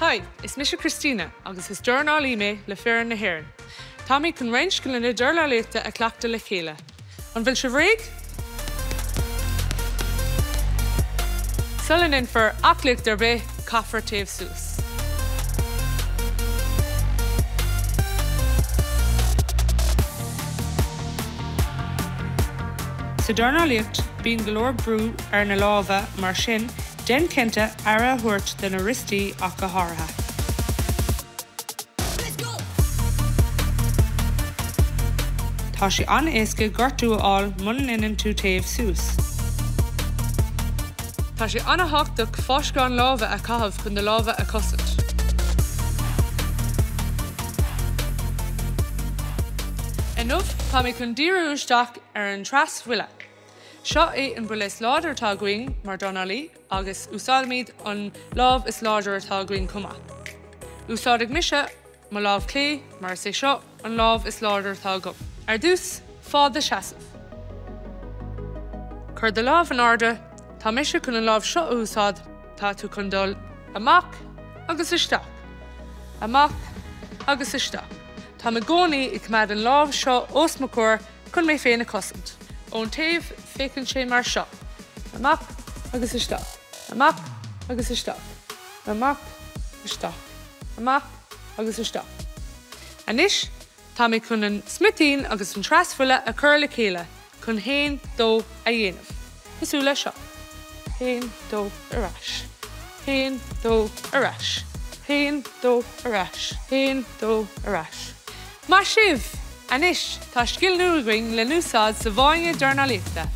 Hi, is mise Christina agus is dornálaí mé le foireann na hÉireann. Táimid chun roinnt scileanna dornálaíochta a chleachtadh le chéile. An bhfuil sibh réidh? Sula ndéanfar aclaíocht ar bith, caithfear téamh suas. Sa dornálaíocht, bíonn go leor brú ar na lámha, mar sin, déan cinnte aire a thabhairt do na riostaí ach go háirithe. Tá sé an-éasca gortú a fháil muna ndéanann tú téamh suas. Tá sé an-thábhachtach fáisceáin láimhe a chaitheamh chun do lámha a chosaint. Inniu, táimid chun díriú isteach ar an trasbhuille. Seo é an buille is láidre atá againn mar dornálaí agus úsáidimid an lámh is láidre atá againn chomh maith. Úsáidfidh mise mo lámh chlé mar is é seo an lámh is láidre atá agam. Ar dtús, faigh do sheasamh. Cuir do lámh in airde, tá mise chun an lámh seo a úsáid, tá tú chun dul amach agus isteach, amach agus isteach. Táim i gcónaí ag coimeád an lámh seo os mo chomhair chun mé féin a chosaint. Ón taobh, féachann sé mar seo, amach agus isteach, amach agus isteach, amach, isteach, amach agus isteach. Anois, táimid chun an smitín agus an trasbhuille a chur le chéile chun haon, dó a dhéanamh. Cosúil le seo. Haon, dó, ar ais. Haon, dó, ar ais. Haon, dó, ar ais. Haon, dó, ar ais. Maith sibh! Anois, tá scil nua againn le n-úsáid sa bhfáinne dornálaíochta.